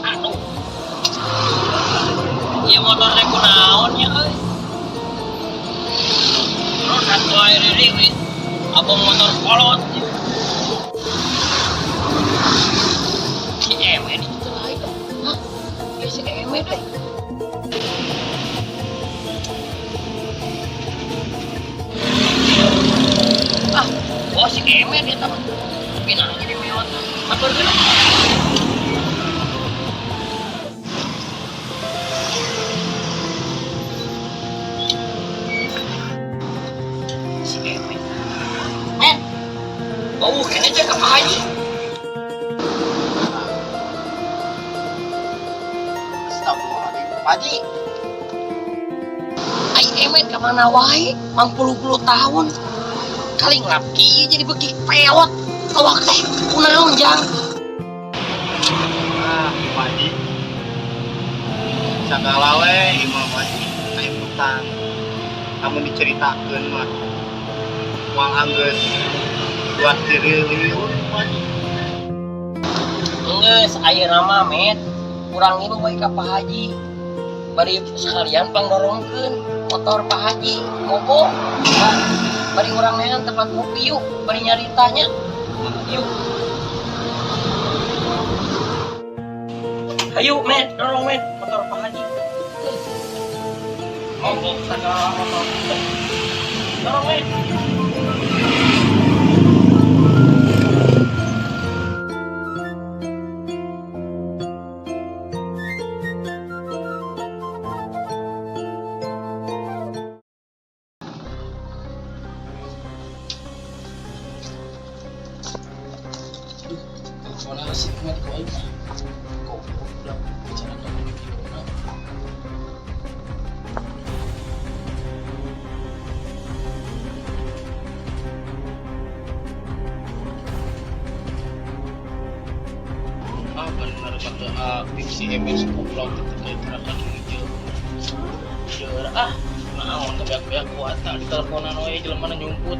Aduh. Ieu motor teh kunaon nya euy. Terus satu air ini abang motor kolot. Si Emen itu lain. Hah? Ya si Emen deh. Ah, oh si Emen dia teman. Tapi nah jadi mewah. Sabar dulu. Si Emen. Men. Oh, kene aja ke Pak Haji. Astagfirullahaladzim. Pak Haji. Ai Emen kemana wae? Mang puluh-puluh tahun. Kali ngelap kieu jadi beki peot. Awak teh kunaon jang? Ah, Pak Haji. Sagala we imah Pak Haji. Aya utang. Lamun diceritakeun mah moal anggeus 2 triliun, Pak Haji. Geus ayeuna mah met. Urang ngilu wae ka Pak Haji. Bari sekalian pangdorongkeun motor Pak Haji. Mogok. Bari urang neangan tempat ngopi yuk, bari nyaritanya. Yuk. Ayo, met, dorong met, motor Pak Haji. Mogok segala motor. Dorong, met. Teleponan sih kuat ku aing. Goblok bicara ka gimana. Ah, bener kata aktif si MS goblok teh kayak gerakan hijau. Jeur ah, naon teh beak-beak kuat di teleponan we jelema nyumput.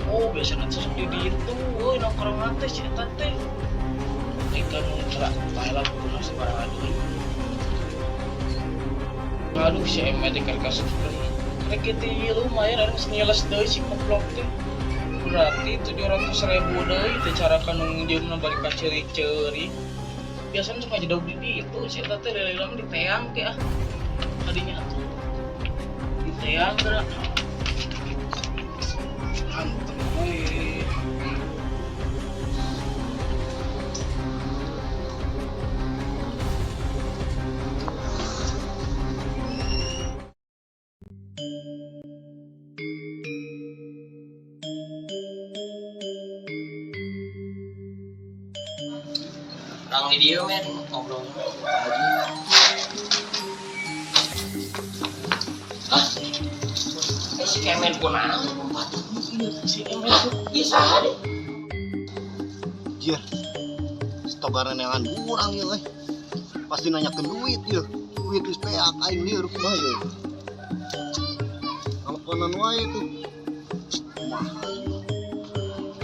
Oh, biasanya sok di ditu euy nongkrongan teh si eta teh. Ikan gerak bae lah kudu sembarangan deui. Aduh, si Emet teh keur kasupkeun. Rek kitu ieu lumayan anu geus nyeles deui si goblok teh. Berarti 700 ribu deui teh cara kanu nginjeumna balik ka ceuri-ceuri. Biasanya suka jedog di ditu si eta teh leuleung di teang teh ah. Tadinya tuh. Di teang gerak. Anteng we. Kang di dieu men ngobrol. Pak Haji. Hah? Eh, si Kemen kunaon lompat? Si Emet tuh. Ieu saha deh? Jir. Stogaran neangan urang ieu euy. Pasti nanyakeun duit ieu. Duit geus peak aing lieur kumaha ieu. Teleponan wae tuh. Kumaha ieu?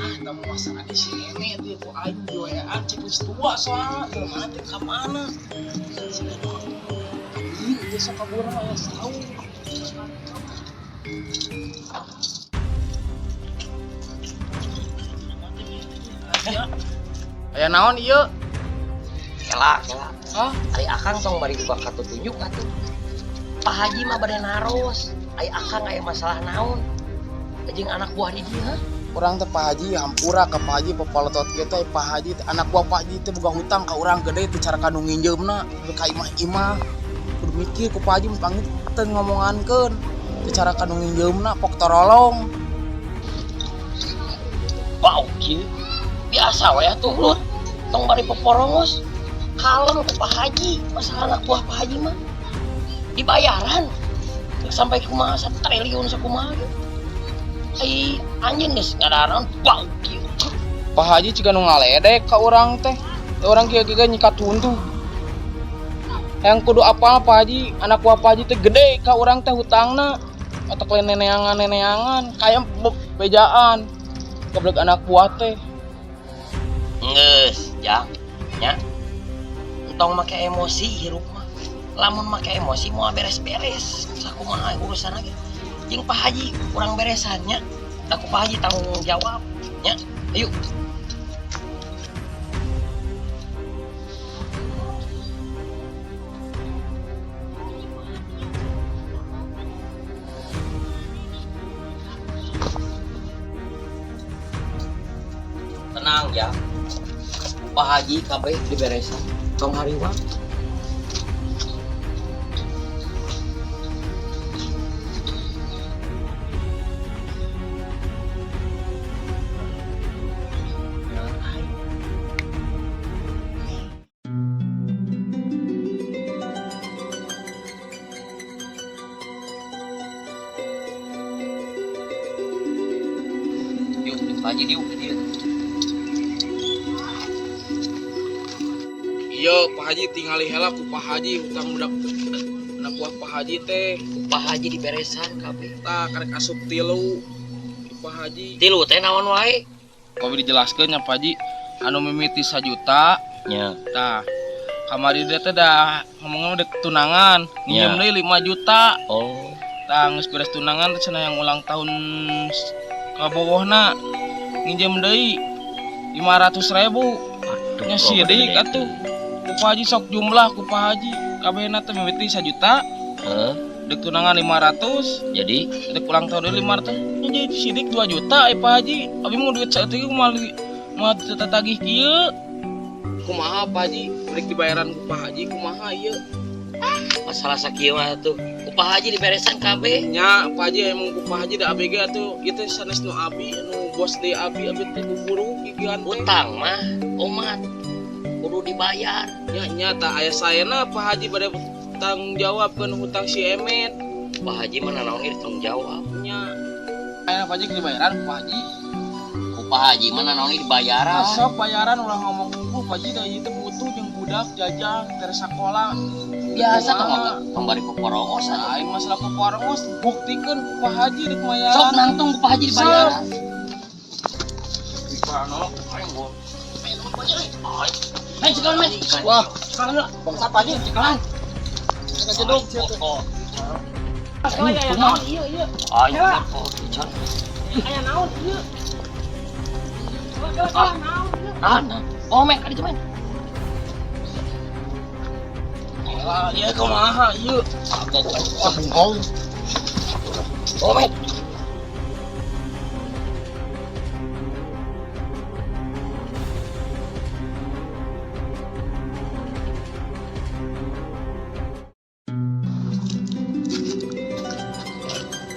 Ah, eta mah masalah di si Emet ieu ku aing di WA-an cek geus tua soalna jelema teh ka mana? Si Emet. Ieu geus sok kabur mah ya saung. Aya naon ieu? Kela, kela. Hah? Ari akang tong bari buka kartu tunjuk atuh. Pak Haji mah bade naros. Ari akang aya masalah naon? Jeung anak buah di dieu. Urang teh Pak Haji hampura ka Pak Haji papalotot kieu teh. Pak Haji teh, anak buah Pak Haji teh boga hutang ka urang gede teh, cara kanu nginjeumna ka imah-imah kudu mikir ku Pak Haji panggil teu ngomongankeun teh cara kanu nginjeumna pok torolong. Bau kieu. Biasa we atuh lur. Tong bari poporongos. Kalem ku Pak Haji, masalah anak buah Pak Haji mah dibayaran sampai kumaha triliun sakumaha ge. Ai anjeun geus ngadaraon bau kieu. Pak Haji ciga nu ngaledek ka urang teh. Teh urang kieu kieu nyikat huntu. Yang kudu apal Pak Haji, anak buah Pak Haji teh gede ka urang teh hutangna. Atau lain neneangan-neneangan, kayak bejaan. Goblok anak buah teh. Geus, jang. Nya. Entong make emosi hirup mah. Lamun make emosi moal beres-beres. Sakumaha urusan lagi. Jeung Pak Haji kurang beresannya. Da ku Pak Haji tanggung jawab. Nya. Ayo. Tenang ya. Pak Haji kabeh diberesan. Tong hariwang. Yuk, Pak Haji diuk dieu. Iya, Pak Haji tingali heula ku Pak Haji hutang budak anak buah Pak Haji teh. Pak Haji diberesan kabeh. Tah karek asup tilu ku Pak Haji. Tilu teh naon wae? Kopi dijelaskeun nya Pak Haji, anu mimiti 1 juta. Nya. Tah, kamari dia teh dah ngomongnya udah tunangan, nginjem deui 5 juta. Oh. Tah geus beres tunangan teh cenah yang ulang tahun kabogohna nginjem deui 500 ribu. Aduh, Nya sidik atuh. Ku Pak Haji sok jumlah ku Pak Haji. Kabehna teh mimiti 1 juta, Heeh. dek tunangan 500, Jadi dek ulang tahun deui 500. Nya jadi sidik 2 juta eh Pak Haji. Abi mau duit saeutik moal moal teu tagih kieu. Kumaha Pak Haji? Rek dibayaran ku Pak Haji kumaha ieu? Masalah sakieu mah tuh. Ku Pak Haji diberesan kabeh. Nya Pak Haji emang ku Pak Haji da ABG atuh ieu teh sanes nu abi nu bos deui abi abi teh buru gigian teh. Utang mah omat kudu dibayar. Nya nya tah aya saena Pak Haji bade tanggung jawab keun hutang si Emet. Pak Haji mah nanaon ge tanggung jawab. Nya aya Pak Haji dibayaran ku Pak Haji. Ku Pak Haji mah nanaon ge dibayaran. Sok bayaran ulah ngomong unggul Pak Haji da ieu teh butuh jeung budak jajan ter sakola. Biasa tong Kumaha? Tong bari poporongos atuh. Lain masalah poporongos buktikeun ku Pak Haji rek mayaran. Sok nangtung ku Pak Haji dibayaran. Men cekalan men. Wah, Cekalan lah. bangsa apa aja? Cekalan. Kajedog sia teh. Oh. Aya naon ieu ieu? Ayo, oh, can. Aya naon ieu? Ah. Naon, naon. Oh, men, kali itu men. Lah, ieu kumaha ieu? Wah, bengkong. Oh, men.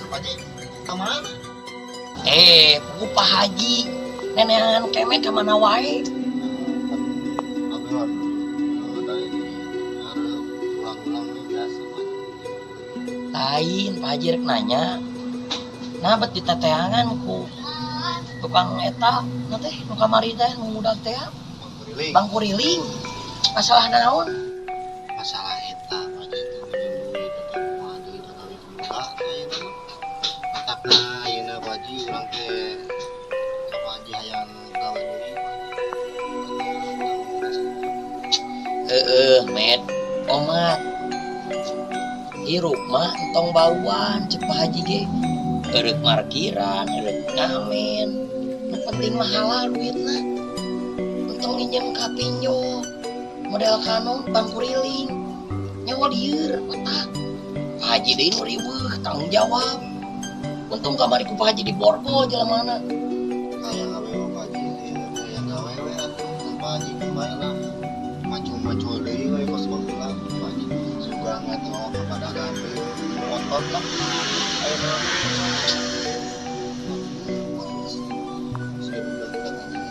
Pak Haji, ka mana? Eh, ku Pak Haji. Nenean kemek ka mana wae? Abi mah Lain, Pak Haji rek nanya. Nah, bet diteteangan ku tukang eta nu teh nu kamari teh nu ngudag teh. Bangkuriling. Bangkuriling. Masalah naon? Masalah eta Pak Haji teh minjem duit atau kumaha deui atau itu boga ayeuna mah. Matakna ayeuna Pak Haji urang teh ka Pak Haji hayang gawe deui, Pak Haji. Heeh, Med. Omat. Hirup mah entong bauan cek Pak Haji ge. Eureuk markiran, eureuk ngamen. Nu penting mah halal duitna. Entong nginjem ka pinjol. Model kanon bangkuriling. Nyawa lieur otak. Pak Haji deui nu riweuh tanggung jawab. Untung kamari ku Pak Haji diborgol jelemana. Hayang gawe mah, Pak Haji, hayang gawe we atuh. Pak Haji kumaha lah. Macul-macul deui we kos baheula Pak Haji. Sugan ngetro kepada deui. Otot lah. Ayeuna sudah budak-budak aja.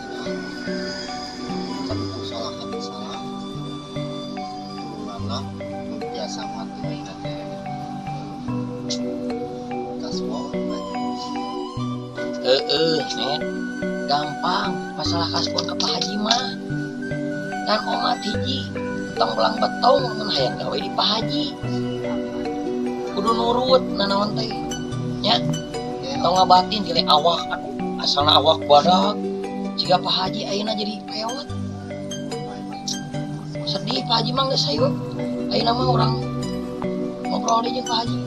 Tapi ku salah kata salah. Turunan lah nu biasa mati ayeuna teh. Kasbon, Pak Haji. Heeh, Med. Gampang masalah kasbon ke Pak Haji mah. Ngan omat hiji, tong belang betong mun hayang gawe di Pak Haji. Kudu nurut nanaon teh. Nya, tong ngabatin gile awak aduh, asalna awak badak. Jiga Pak Haji ayeuna jadi pewot. Sedih Pak Haji mah geus hayu. Ayeuna mah urang ngobrol deui jeung Pak Haji.